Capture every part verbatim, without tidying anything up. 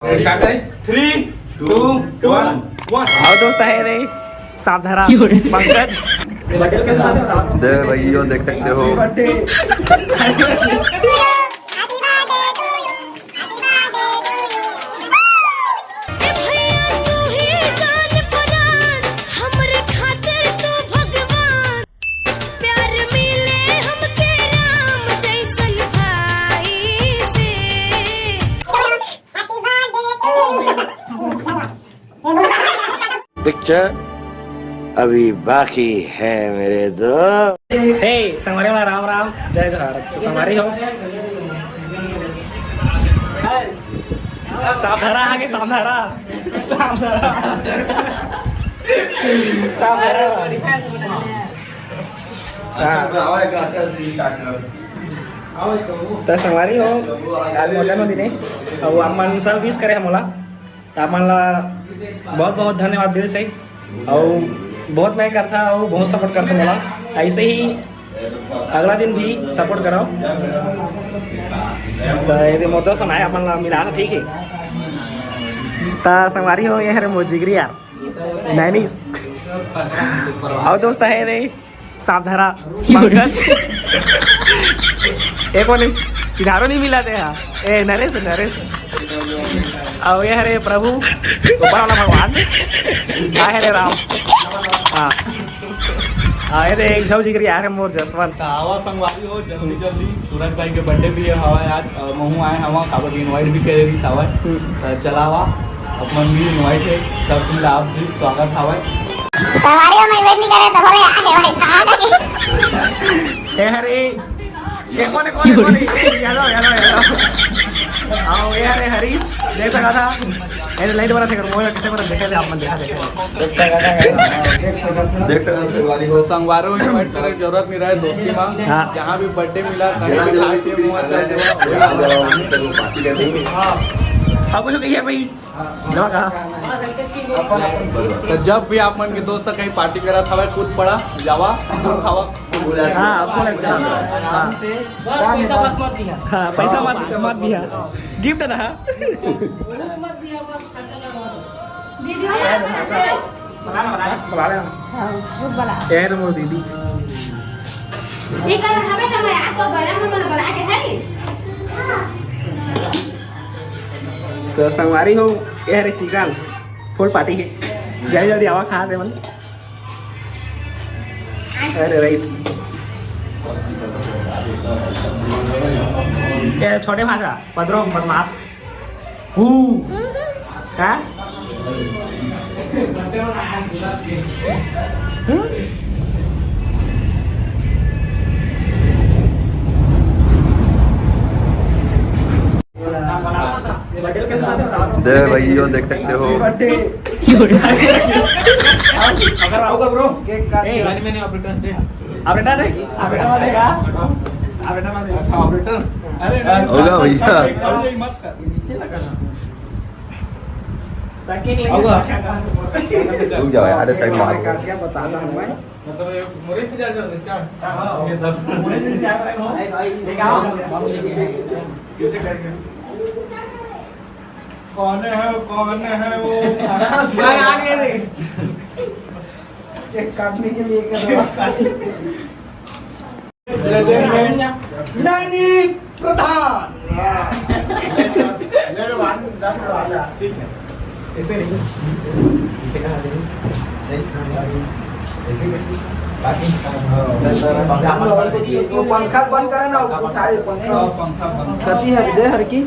Start है। Three, to, वन, वन। आओ दोस्त, हे रे सांप धरा पंकज। दे भाई, यो देख सकते हो। पिक्चर अभी बाकी है मेरे दोस्त। हे संगवारी मन, राम राम, जय जोहार। तो संगवारी हो, सांप धरा आगे, सांप धरा, सांप धरा, सांप धरा। हाँ। तो संगवारी हो, आज मोर जन्मदिन हे, अउ आप मन सब विश करे हे मोला, त आप मन ला बहुत बहुत धन्यवाद दिल से। अउ बहुत मया करथा अउ बहुत सपोर्ट करथा मोला, ऐसे ही अगला दिन भी सपोर्ट करव। त ये दे मोर दोस्त मन आए, आप मन ला मिला, ठीक है। त संगवारी हो, ये हरे मोर जिगरी यार। नैनिस। अउ दोस्त हे रे, सांप धरा पंकज। ए कोन हे? चिन्हारो नहीं मिला दे हा। ए नरेश, नरेश। अउ ये हरे प्रभु, ऊपर वाला भगवान। का हरे राम? हाँ। हाँ, ये दे एक झौ जिगरी यार हे मोर जसवंत। त आवा संगवारी हो, जल्दी जल्दी सूरज भाई के बर्थडे भी हवय आज। अ, महू आए हवा, काबर इनवाइट भी करे रहिस हवय। हम्म। त चला आवा, अपन भी इनवाइट है, सब तुम आप भी स्वागत हवय। संगवारी हो, मैं वेट नहीं करे तो बोले, आ गए भाई, आ गए। ए हरे, ये कोन हे, कोन हे, कोन हे? ये यादव, यादव, यादव। आओ, ये हरे हरीश, देख सका था। ए लाइट वाला थे, मोबाइल कैसे वाला देखा दे, आप मन देखा दे। देख सकत हो, संगवारी हो। संगवारी हो, इनवाइट करे के जरूरत नहीं रहे, दोस्ती में। हाँ। जहाँ भी बर्थडे मिला, कहीं भी खाए पिए, मुँह चल देवा। हाँ। अब कुछ कहिए भाई। जमा कहा? तो जब भी आप मन के दोस्त कहीं पार्टी करत हवे, कूद पड़ा, जावा, खावा। हाँ, बोले इसका। हाँ। हाँ, पैसा मत, मत दिया। गिफ्ट था। दीदी हो ना? बना ले, बना ले। हाँ, खुद बना। ए रे मोर दीदी। ये कर हमें तो मैं आपको बड़ा में मन बना के है। तो संगवारी हो, ये हरे चिकन फुल पार्टी है। जल्दी जल्दी आवा, खा दे मन। अरे राइस। ये छोटे भाजा, पदरो बदमाश। हु। हाँ? हम्म? दे भाई, यो देख सकते हो। अगर आओगा ब्रो। केक काट के। ए, मैंने ऑपरेटर दे। ऑपरेटर है? ऑपरेटर वाले का? ऑपरेटर वाले। अच्छा, ऑपरेटर। अरे, होगा भैया। नीचे लगा ना। ताकि लेके होगा। रुक जाओ यार, साइड में आ जाओ। क्या बता रहा हूँ मैं? मतलब, ये मुरीद जा सर इसका। हाँ, ये दस। मुरीद जा रहा है, हाँ। कैसे करेंगे? कौन है, कौन है वो? भाई, आ गए रे। केक काटने के लिए कर रहा। लेजेंड में नैनी प्रधान। ठीक है। इसे नहीं, इसे कहाँ से? वो पंखा बंद करे ना, वो उठा ले पंखा। पंखा बंद। कसी है, दे हर की।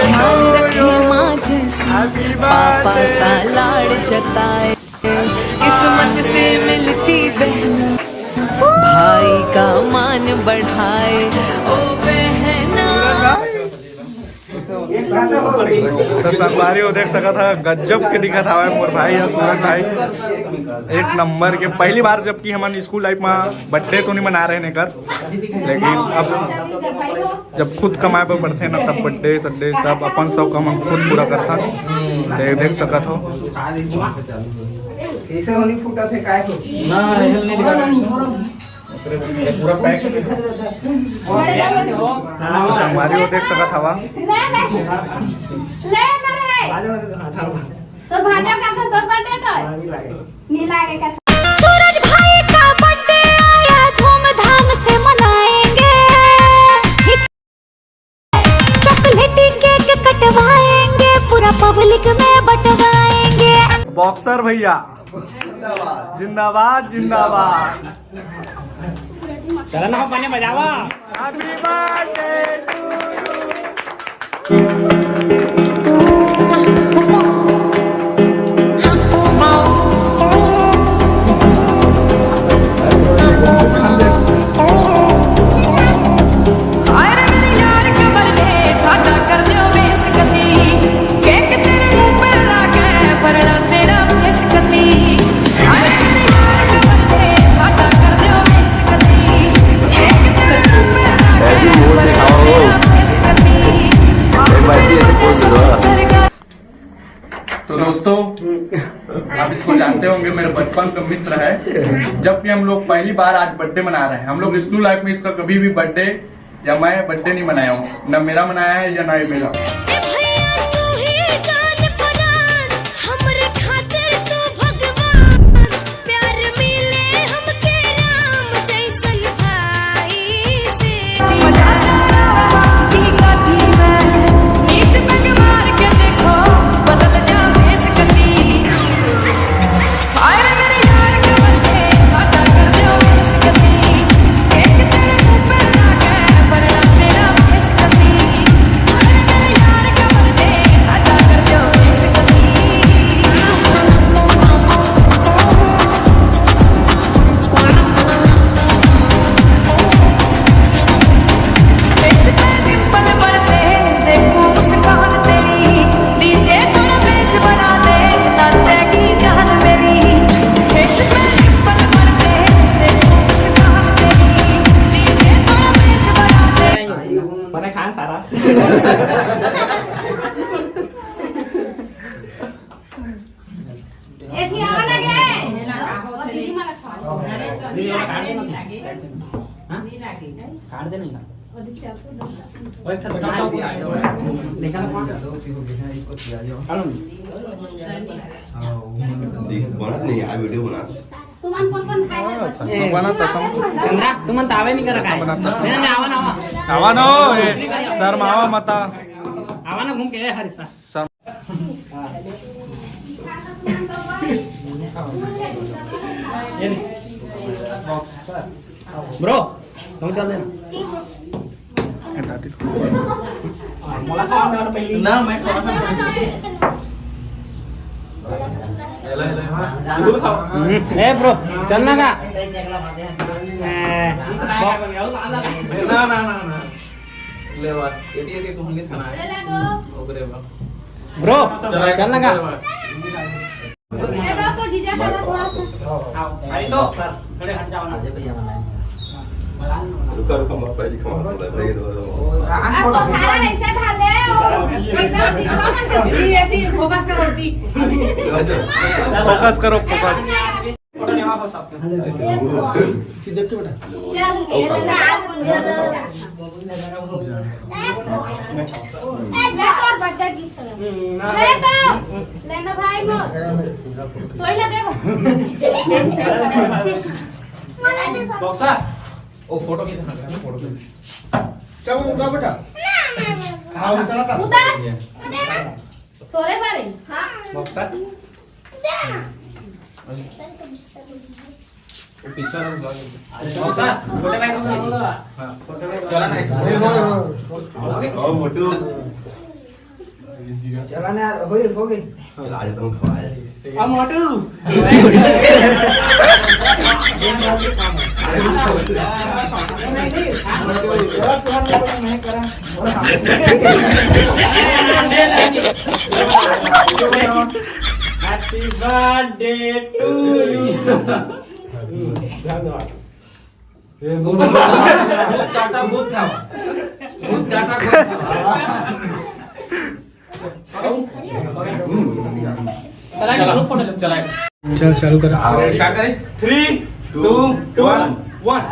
ख्याल रखे माँ जैसा, पापा सा लाड़ जताए। किस्मत से मिलती बहना, भाई का मान बढ़ाए। ओ बहना। तो संगवारी हो देख सकत ह, गजब के दिखत हवय मोर भाई ह सूरज भाई, एक नंबर के। पहली बार जबकि हमन स्कूल लाइफ में बर्थडे तो नहीं मना रहे हैं कर, लेकिन अब जब खुद कमाए बर पड़थे ना, तब बर्थडे सड्डे सब अपन शौक हमन खुद पूरा करथन। देख, देख सकत हो। कैसे होनी फूटा थे काय हो? ना, ये नहीं दिखा रहा है। पूरा पैक। तो संगवारी हो देख सकत हवा। ले ना रे। तो भाजा का तो बर्थडे तो नहीं लागे का। सूरज भाई का बर्थडे आया, धूमधाम से मनाएंगे। चॉकलेटी केक कटवाएंगे, पूरा पब्लिक में बंटवाएंगे। बॉक्सर भैया जिंदाबाद, जिंदाबाद। चला ना, पानी बजावा। Happy birthday to you। हाय रे मेरे यार के बर्थडे, ठाडा कर दियो बेइज्जती। केक तेरे मुंह पे लागे, भरना तेरा फेस कती। हाय रे मेरे यार के बर्थडे, ठाडा कर दियो बेइज्जती। केक तेरे मुंह पे लागे, भरना तेरा फेस कती। एक बार फिर से बोल दो। तो दोस्तों, आप इसको जानते होंगे, मेरे बचपन का मित्र है। जब भी हम लोग पहली बार आज बर्थडे मना रहे हैं, हम लोग स्कूल लाइफ में इसका कभी भी बर्थडे या मैं बर्थडे नहीं मनाया हूँ, ना मेरा मनाया है या ना ये मेरा। ए भैया, तू ही जान परान, हमरे खातिर तू भगवान। प्यार मिले हमके राम जैसन भाई से। मजा सारा वक्त की काटी में, नींद पग मार के देखो, बदल जा भेस कती। हाय रे मेरे यार के बर्थडे, ठाडा कर दियो बेइज्जती। केक तेरे मुंह पे लागे, भरना तेरा फेस कती। हाय रे मेरे यार के बर्थडे, ठाडा कर दियो बेइज्जती। फेस पे पिंपल पड़ते, देखूं मुस्कान तेरी। डीजे थोड़ा बेस बढ़ा दे, नाचेगी जान मेरी। फेस पे पिंपल पड़ते, देखूं मुस्कान तेरी। डीजे थोड़ा बेस बढ़ा दे। बने खान सारा। एठी आवा ना गे। ओ दीदी मन खाओ। काट दे नहीं ना। देखा ना कौन? देख, बनत नहीं, आ वीडियो बना। तुमन कौन कौन खाए हो? बना तो तुम। चंद्रा, तुमन तो आवे नहीं कर रखा है। बना तो। नहीं, नहीं, आवा ना, आवा। आवा ना, ए, शर्मावा मता। आवा ना घूम के, ए, हरिसा। ब्रो, तुम चल देना। ना, मैं खावा था। हेलो, हेलो, हाँ। हम्म, ए ब्रो, चल ना का? ए, ना, ना, ना, ना। ले बा, एटी, एटी, तू हमने सुना है। ओकरे बा। ब्रो, चला, चल ना का? चला बा। ए, दो तो जीजा का थोड़ा सा। आओ, भाई सो, थोड़े हट जाओ ना। अजय भैया बनाए। रुका, रुका, मत पहले खवा दो, भाई, दो, दो। आप तो सारा ऐसे खा ले, और एकदम सीखो ना, कसरी ये थी, फोकस करो, दी। अच्छा। फोकस करो, फोकस। फोटो लेवा हो सबके। देख के बेटा। चल, ले ले। ले तो और बच्चा की तरह। ले तो। लेना भाई मोर। तो ही ना देखो। बॉक्सर। ओ फोटो खींचना, फोटो खींच। चल, उठा बेटा। हाँ, उतरा था। उतार। तोरे बारे। हाँ। बॉक्सर। वो पीछे वाला ब्लॉग है। बॉक्सर, छोटे भाई को बोलो। हाँ। छोटे भाई को। चला ना। ओ, ओ, ओ। ओ, मोटू। चला ना यार, हो गई, हो गई। आज तुम खवाए। अब मोटू। Happy birthday to you. धन्यवाद। टाटा भूत था। भूत टाटा भूत था। चला, चला, चला। चल, चालू कर। Start करें। Three, two, one।